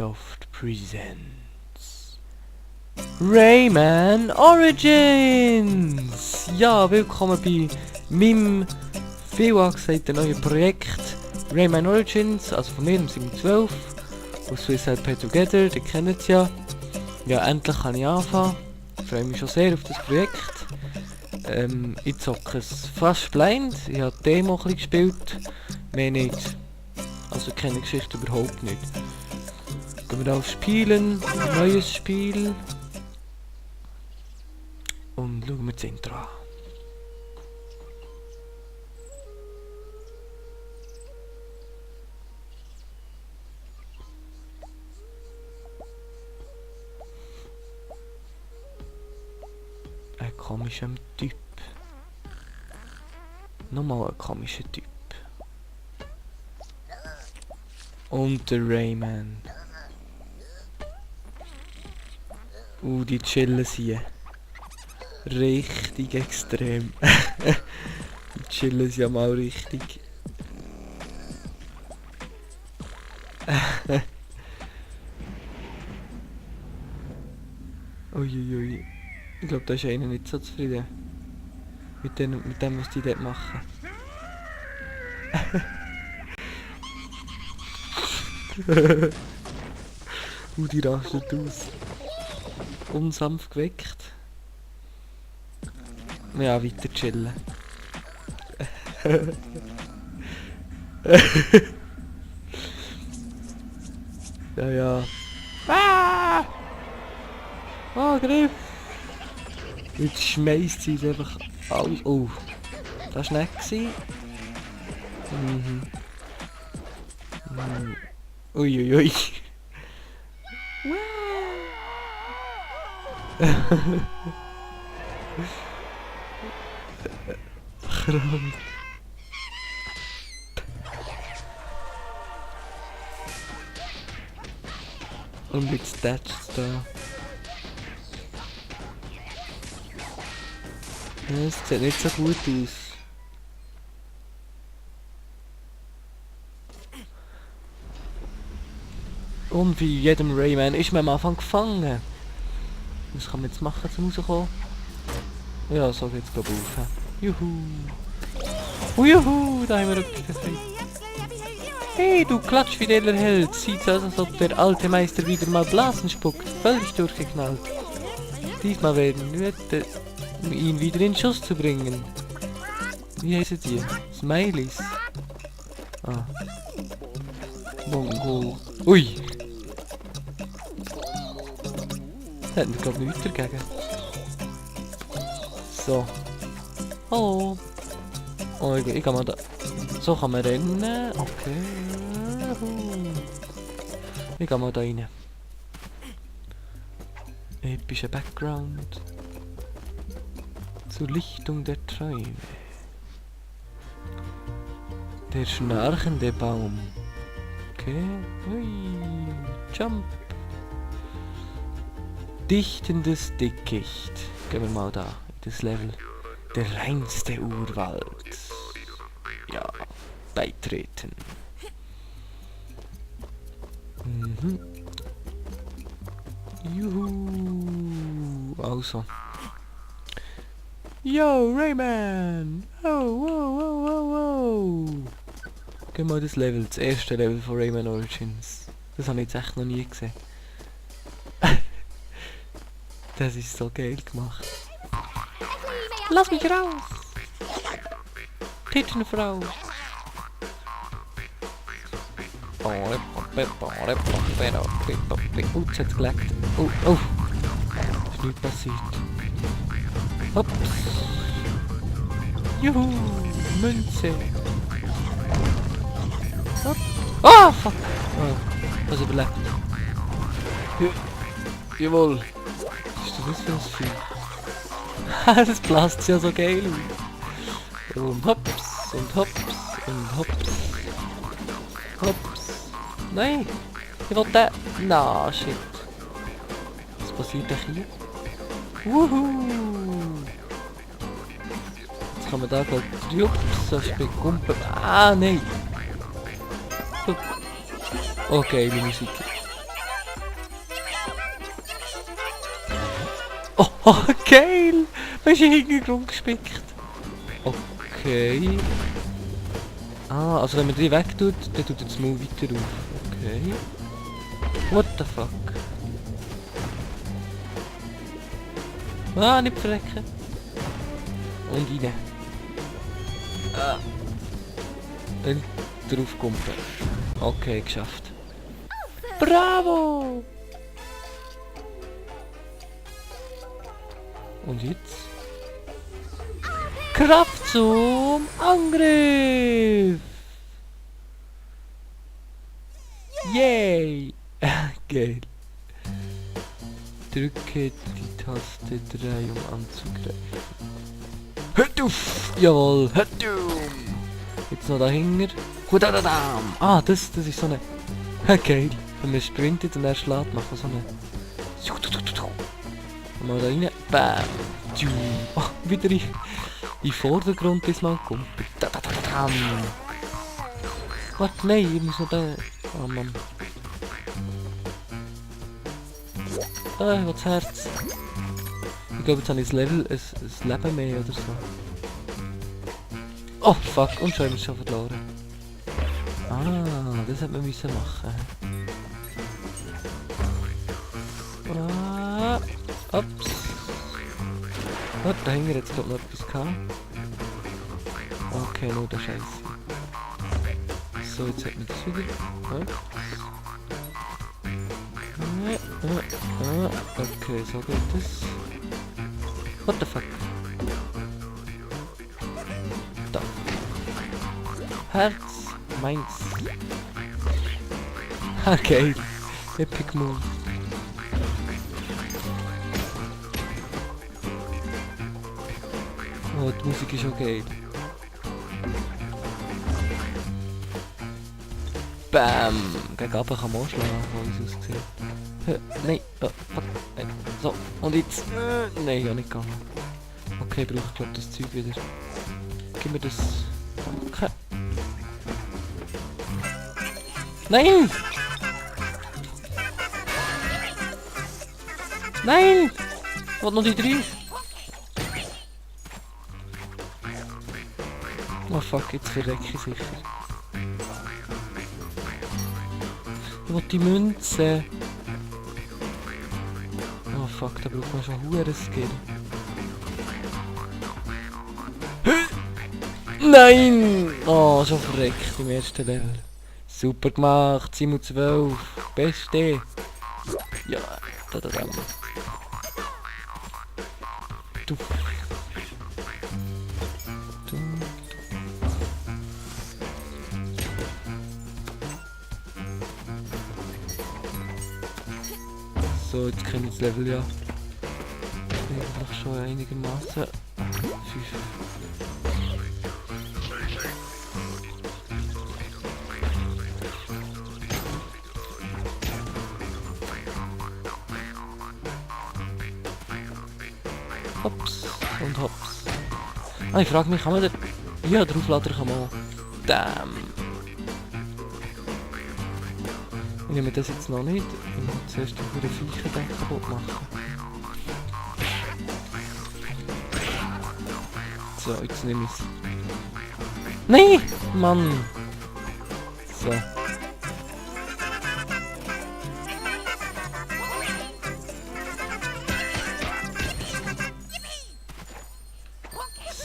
Ubisoft presents Rayman Origins! Ja, willkommen bei meinem viel angesagten neuen Projekt Rayman Origins, also von mir, dem Simon 12 aus Suicide Pay Together, ihr kennt es ja. Ja, endlich kann ich anfangen. Ich freue mich schon sehr auf das Projekt. Ich zocke es fast blind, ich habe die Demo ein bisschen gespielt, mehr nicht. Also ich kenne die Geschichte überhaupt nicht. Gehen wir auf Spielen, neues Spiel. Und schauen wir das Intro an. Ein komischer Typ. Nochmal ein komischer Typ. Und der Rayman. Die chillen sie. Richtig extrem. Die chillen sie ja mal richtig. Uiuiui. Ich glaube, da ist einer nicht so zufrieden. Mit dem, was die dort machen. Die rastet aus. Unsanft geweckt. Ja, weiter chillen. Ja. Ah! Angriff! Jetzt schmeißt sie es einfach alles. Oh, das war nett gewesen. Uiuiui. Krank. Und jetzt tätscht's da. Ja, es sieht nicht so gut aus. Und wie jedem Rayman ist man am Anfang gefangen. Was kann man jetzt machen, zum rauskommen? Ja, so geht's glaube ich auf. Juhu! Juhu! Da haben wir etwas gesehen. Hey, du klatschfideler Held! Sieht aus, als ob der alte Meister wieder mal Blasen spuckt. Völlig durchgeknallt. Diesmal werden wir ihn wieder in Schuss zu bringen. Wie heißen die? Smileys. Ah. Mongo. Ui! Da hätten wir glaube ich nichts dagegen. So. Hallo. Oh, ich kann mal da. So kann man rennen. Okay. Ich kann mal da rein. Epischer Background. Zur Lichtung der Träume. Der schnarchende Baum. Okay. Hui. Jump. Dichtendes Dickicht. Gehen wir mal da. Das Level. Der reinste Urwald. Ja. Beitreten. Juhu. Also. Yo, Rayman! Oh. Gehen wir mal das Level. Das erste Level von Rayman Origins. Das habe ich jetzt echt noch nie gesehen. Das ist so geil gemacht. Lass mich raus! Tittenfrau! Jetzt hat's geleckt. Oh! Ist nichts passiert. Hops! Juhu! Münze! Hopp! Ah! Fuck! Oh, das überlebt. Jawohl! Was ist das für ein Vieh? Das bläst ja so geil aus. Und hops! Und hops! Und hops! Hops! Nein! Ich will den... Na, shit! Was passiert denn hier? Wuhu! Jetzt kann man da gleich drüber bekumpen. Ah, nein! Oh, geile Musik. Oh, geil! Man ist in den Hintergrund gespickt. Okay. Ah, also wenn man die wegtut, dann tut das Maul weiter auf. Okay. What the fuck? Ah, nicht verrecken. Und rein. Ah. Und drauf kumpen. Okay, geschafft. Bravo! Und jetzt? Kraft zum Angriff! Yay! Geil. Drücke die Taste 3, um anzugreifen. Hört auf! Jawohl, hört auf! Jetzt noch dahinter. Hudadadam! Ah, das ist so eine... Geil. Wenn man sprintet und er schlägt, macht man so eine... Und mal da rein. Bam! Oh, wieder in den Vordergrund diesmal kommt. Warte, nein, ich muss noch da... Oh Mann. Ah, ich will das Herz. Ich glaube, jetzt habe ich das Level, ein Leben mehr oder so. Oh fuck, und schon haben wir es schon verloren. Ah, das hätte man müssen machen. Ah, ups. Oh, da hinten jetzt glaube noch etwas gehabt. Okay, nur der Scheiße. So, jetzt hat man das wieder. Okay, so geht das. What the fuck? Da. Herz, meins. Okay. Epic Move. Oh, die Musik ist auch geil. Bam! Gegen Abend kann man auch schlagen, wie es aussieht. Nein, oh, fuck. So, und jetzt. Nein, ja nicht gegangen. Okay, brauche ich glaube das Zeug wieder. Gib mir das. Danke. Nein! Nein! Was noch die 3? Oh fuck, jetzt verrecke ich sicher. Ich will die Münze. Oh fuck, da braucht man schon hure Skill. Nein! Oh, schon verreckt im ersten Level. Super gemacht, 7/12. Beste. Ja, da. Du. So, jetzt kenne ich das Level ja. Eigentlich schon einigermaßen. 5. Hops und hops. Ah, ich frage mich, kann man da... Ja, draufladen kann man. Damn. Ich nehme das jetzt noch nicht. Ich muss zuerst für den Viecher kaputt machen. So, jetzt nehme ich es. Nein! Mann! So.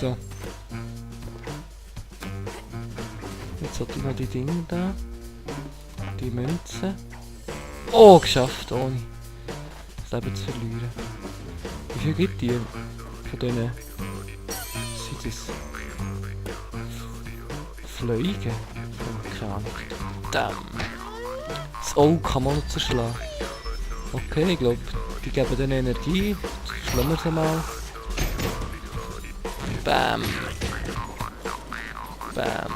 So. Jetzt sollte ich noch die Dinge da. Die Münze. Oh, geschafft, ohne das Leben zu verlieren. Wie viel gibt die von denen? Sind das Fliegen? Keine Ahnung. Damn. Das Auge kann man noch zerschlagen. Okay, ich glaube, die geben dann Energie. Schlagen wir sie mal. Bam. Bam.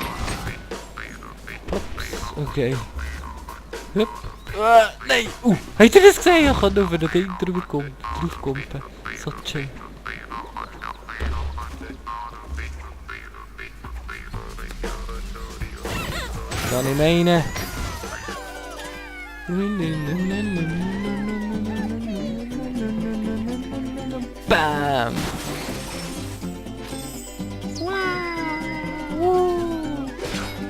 Ups, okay. Hup. Nein! Habt ihr das gesehen? Ich kann über den Ding draufkommen. So schön. Kann ich meinen. Bam! Wow!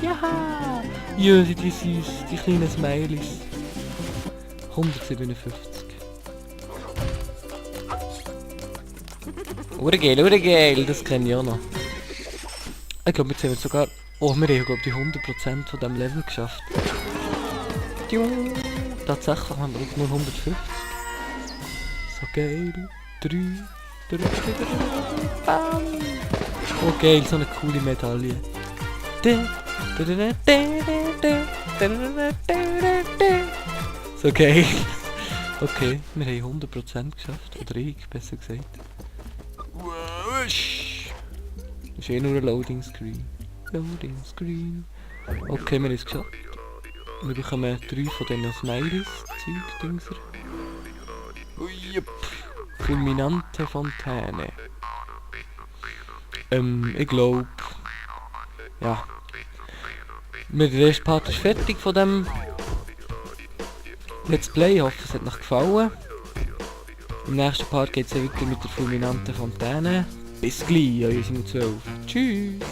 Ja! Ja, sind die süß, die kleinen Smileys. 157. Urgeil, das kenne ich auch noch. Ich glaube, jetzt haben wir sogar... Oh, wir haben glaube die 100% von diesem Level geschafft. Tatsächlich haben wir nur 150. So geil. 3. Bam! Oh geil, so eine coole Medaille. So geil. Okay, wir haben 100% geschafft. Oder ich, besser gesagt. Wusch. Das ist eh nur ein Loading Screen. Loading Screen. Okay, wir haben es geschafft. Wir bekommen 3 von diesen Smileys, Zeug-Dingser. Fulminante Fontäne. Ich glaube... Ja. Der erste Part ist fertig von dem Let's Play. Ich hoffe, es hat euch gefallen. Im nächsten Part geht es weiter mit der Fulminante Fontäne. Bis gleich, euer Simon 12. Tschüss!